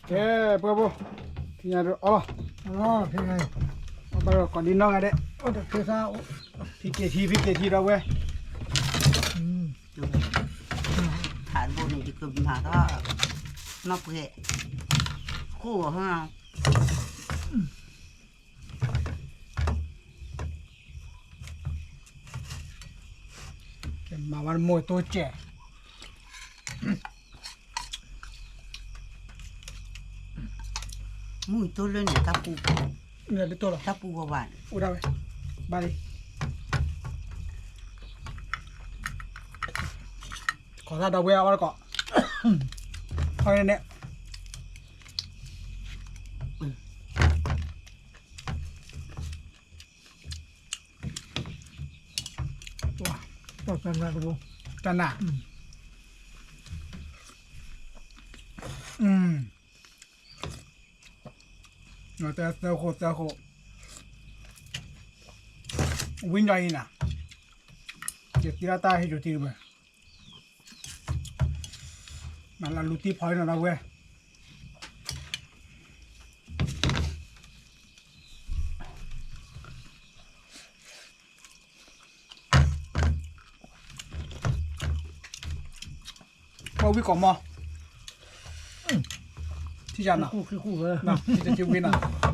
ကဲ ပှၤဘိ, ထံၣ်ညါဒီးအီလီၤ, ဘၣ်ဒီးကိးဒံနီၢ်ဂၤဒဲး, ဖံက့ၤထံ ဖံက့ၤထံဒီပုၢ်ဝဲၢ်, ဖးဘိန့ၣ် ယကမၤထီၣ်, နီၢ်ပှဲၤ, ခိၣ်အီၤဟါ ကဲ မၤဝဲမိၢ်တိစဲး, မုၢ်တိလၢန့ၣ် တၢ်ပူၤ, တၢ်ပူၤဝဲဝဲန့ၣ် အိၣ်ဒၣ်ဝဲ, ဘၣ်လံ, ကိးသၣ်ဒီပုၢ်ဝဲၢ်အီၣ်တကိး, ဖီန့ၣ်န့ၣ် တၢ်နၢ်, သၢခိၣ်သၢခိၣ်, ဝံၤညီအံၤနၤ, ယသံဒၣ်တၢ်ဟ့ၣ်ယိၤတံၢ်တဘၢ, မၤလၢလူၤတံၢ်ဖီအံၤနီၤဒီပုၢ်ဝဲၢ် ပှၤဝံကိးမီၤ, ထံၣ်ယၤနီၤ, ထံၣ်တထံၣ်ဝံနီၤ.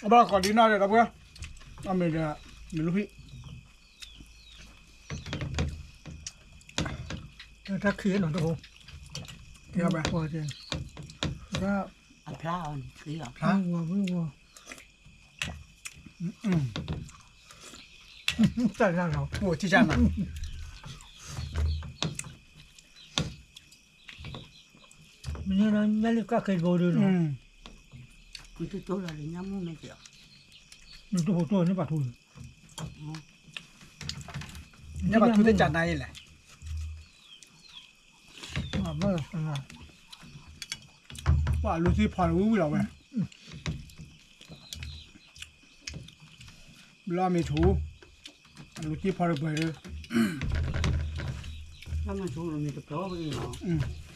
အဘၣ်ကိးဒံနီၢ်ဒီး ဒီပုၢ်ဝဲၢ်, အမ့ၢ်ဒီး မ့ၢ်လူၤဟံၣ်, တၢ်ခံးနီၤတဘိ, တၢ်, အဖျါအီၤန့ၣ် ဖျါဝဲဝဲ, တၢ်လၢ်လီၤ, အိၣ်ထံၣ်တၢ်နီၤ. မ့ၢ်ညါလၢကၢ်ခဲတဘိဒုးနီၤ, နတတိၢ်လီၤလၢညါမ့ၢ်မ့ၢ်က့ၤ, နတဟိတိၢ်န့ၣ်ပာ်ထူ, ညါပာ်ထူသ့ၣ်ကၢ်နါအံၤလဲၣ်, ပှၤလူၤသံဖီန့ၣ်ဝံၤဝံၤလီၤဝဲ, ဘျီမ့ၢ်ထူ, လူၤသံဖီတပှဲၤဒီး, ဘျီမ့ၢ်ထူမ့ၢ်တပျီဝဲအံၤလီၤ.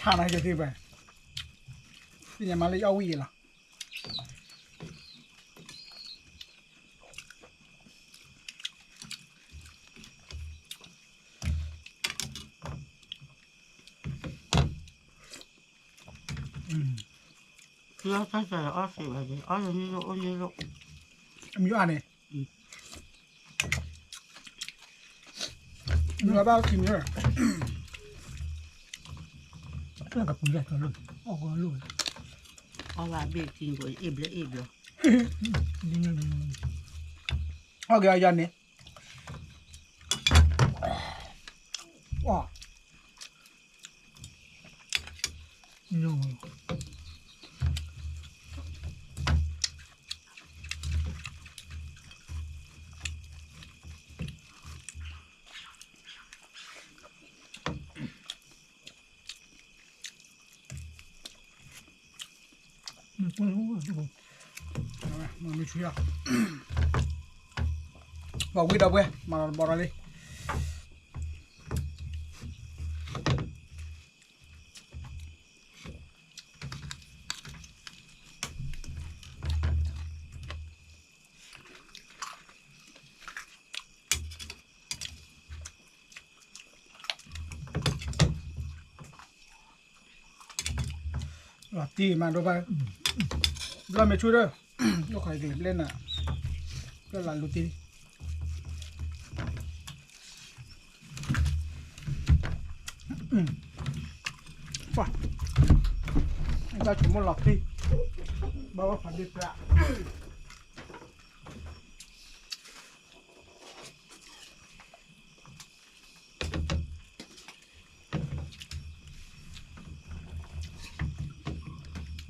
ထံဆါနၤယသ့ၣ်ဘၣ်, သ့ၣ်ညါမးလၢယအီၣ်ဝံၣ်အံၤလီၤ. အမံၤအါန့ၣ်, မ့ၢ်ဘၣ်ခံမံၤ, ကပူၤယၤကလိၣ်, အီၣ်ကလိၣ်, အီၣ်ဘၣ်ဘ့ၣ်ခံအ့ၣ်ဘျဲၣ်အ့ၣ်ဘျီ, အီၣ်က့ၤအီၤယၤန့ၣ်, အီၣ် မ့ၢ်ဆူယၤ, ပှၤဝံၤဒီးပှဲၤ မၤလီၤတဘီဒီးလံ. လီၤတံၢ်မးဒိၣ်ဘၣ်, ဘျီမ့ၢ်ဆူဒီး, အိၣ်ခိးက့ၤဘျဲၣ်နၤ, ဘျီလၢလူၤတံၢ်လံ. ပှၤ, ဘၣ်ဆိကမိၣ်လီၤဖံ, ဘၣ်ဝဲဖးဒ့ၣ်ပြး,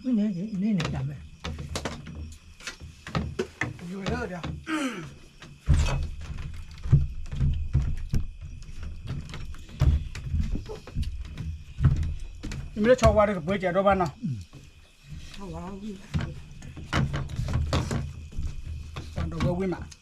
န့ၣ်န့ၣ်တၢ်မဲာ် မ့ၢ်လၢဆီဝါတကပှဲၤကဲဒိၣ်ဘၣ်နီၤ, ပှၤဒီးဝဲဝံၣ်မး, ပှၤ,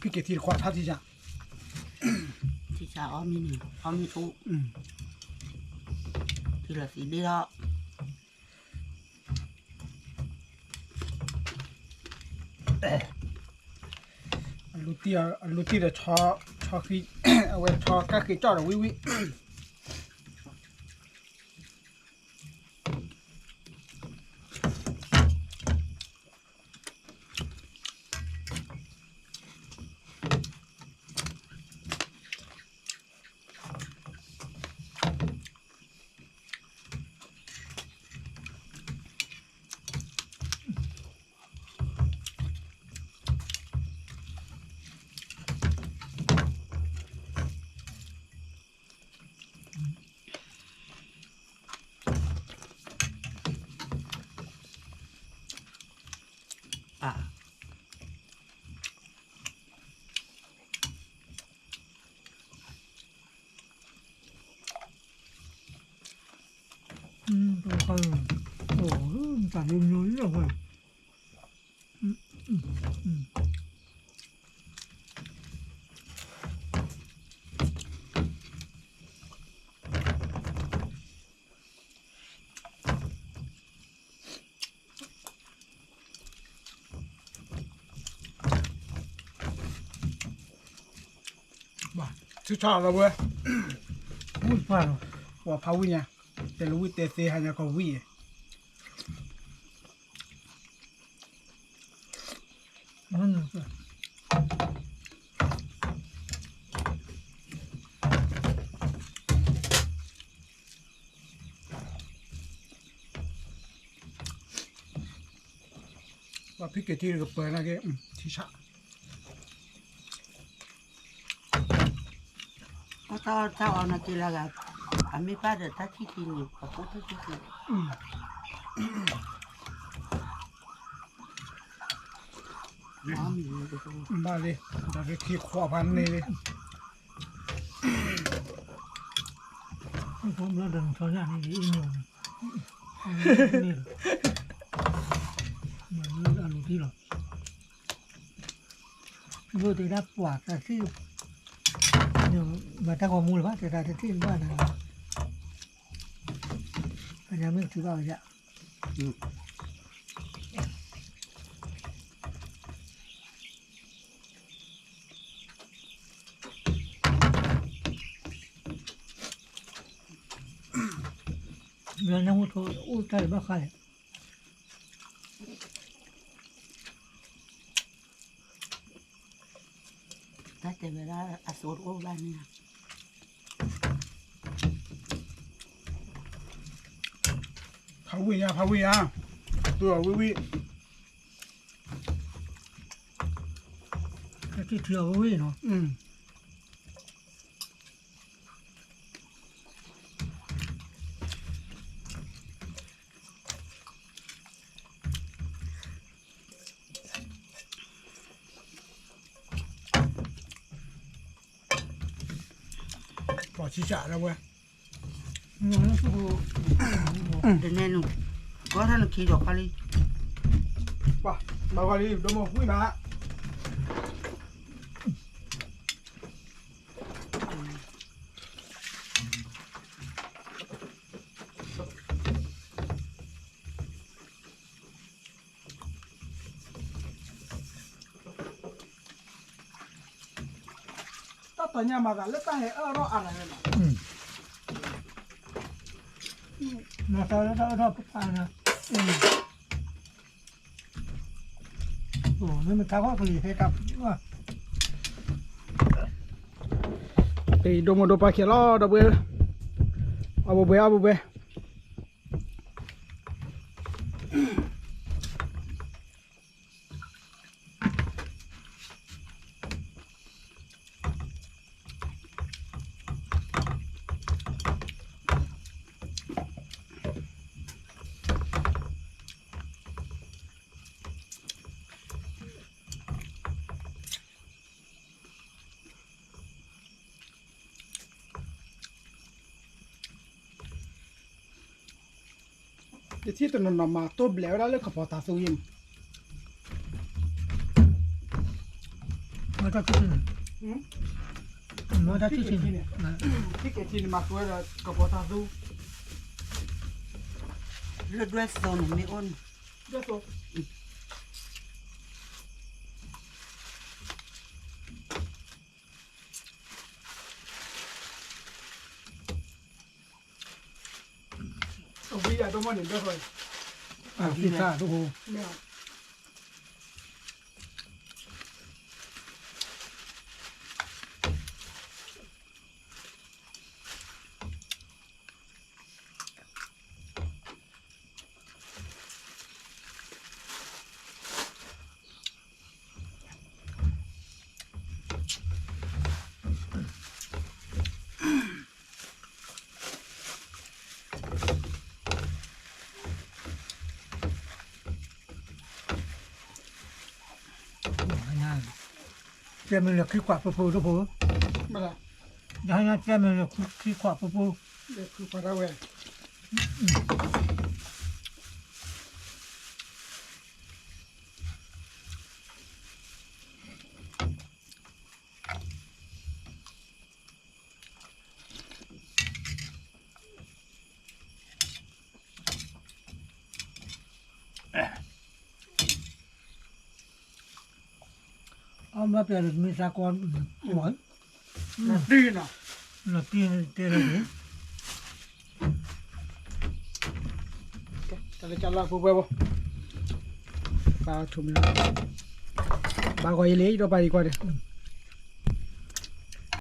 ဖံက့ၤထံတခွးထါထံဆး, ထံဆးအီၣ်မ့ၢ်န့ၣ် အီၣ်မ့ၢ်ဆူၣ်, ထံလီၤသံးဒ့လီၤ. အလူတံၢ်ဒီး ဆီဃံ, အဝဲဆီကၣ်ဃံကၠီၣ်ဒီးဝံၣ်ဝံၣ် ဘၣ်, ထံဆးလီၤဝဲ, ဝံၣ်ပှၢ်လီၤ, ပှၤဖးဝံၣ်ညါ, တဲလၢဝံၣ်တဲသ့ဟါညါကီးဝံၣ်ယဲၢ် ပှၤဖံက့ၤထံတကပၤနာ်က့ ထံဆး တၢ်အီၣ်တၢ်အီနာ်က့လၢဂၤ, အမ့ၢ်ဘၣ်ဒီးတၢ်ထံၣ်ထံန့ၣ် ပှၤဖိတၢ်ထံၣ်ထံန့ၣ် ဘၣ်လံ, ဒီးက့ၤခံခွးဖးန့ၣ်လံ, အလူၤတံၢ်လီၤ, ဘိတဲဒၣ်ပှၤတၢ်ထံၣ်, မၤတၢ်ဂီၤမူလၢၤဘၣ် တဲတၢ်တထံၣ်ဘၣ်န့ၣ်, အညါမ့ၢ်ကထံၣ်ဘၣ်ဝဲဒၣ် လၢနၢ်ဟူထိအိၣ်တၢ်လၢဘၣ်ဃးလဲၣ်, တၢ်တဲဝဲဒၣ်အသိတအိၣ်ဘၣ်န့ၣ်, ဖးဝံၣ်ညါ ဖးဝံၣ်ညါ, တူၢ်အီၤဝံၣ်ဝံၣ်, ကထံၣ်ထံအီၤဝံၣ်ဝံၣ်နီၤ. ပှၤဆံၣ်စးလၢဝဲ, တနဲနုာ်, ကီၢ်ထီၣ်နခံဒီးခီလံ, ပှၤ, ဘၣ်ဂီၤလံ ဒိၣ်မုၢ်ဝံၣ်မး. ညါမၤသးလၢတၢ်ဟဲအၢၣ်ထီၣ်အါလဲၣ်နီၤ, မၤသးလၢတၢ်အၢၣ်ထီၣ်ပပၢ်နီၤ, မ့ၢ်မတၤဂီၢ်ကလံၤဟဲကါ, ပဒိၣ်မိၢ်ဒိၣ်ပၢ်ခံဂၤလီၤ ဒီပုၢ်ဝဲၢ်, အဘိဘွဲ အဘိဘွဲ ယထံၣ်တနီၤနီၤမၤတိၢ်ဘျဲးဝဲဒၣ်လၢကပီၤတၤသူအံၤန့ၣ်, မၤတၢ်ထံၣ်န့ၣ်, မၤတၢ်ထံၣ်န့ၣ်, ထံၣ်က့ၤထံန့ၣ်မၤတိၢ်ဝဲဒီးကပီၤတၤသူ, လၢဒွဲၣ်သိန့ၣ်မ့ၢ်အိၣ်န့ၣ်, ဒွဲၣ်သိ အဝံယၤဒိၣ်မးန့ၣ် ဒိၣ်ထီၣ်, အဝံသးဒိၣ်, တဲမ့ၢ်လၢခံခွးပူၤပူၤဒိၣ်ဖိ, တဲမ့ၢ်လၢခံခွးပူၤပူၤ, အမ့ၢ်ပျဲလၢမ့ၢ်သးကီ, နတံၢ်နၤ, နတံၢ်တဲလၢန့ၣ်, တၢ်လၢကလီၤပူၤပူၤဘၣ်, ပာ်ထူမ့ၢ်, ဘၣ်ဂီၤအံၤလံ ဒီးပာ်အံၤကွၢ်ဒီး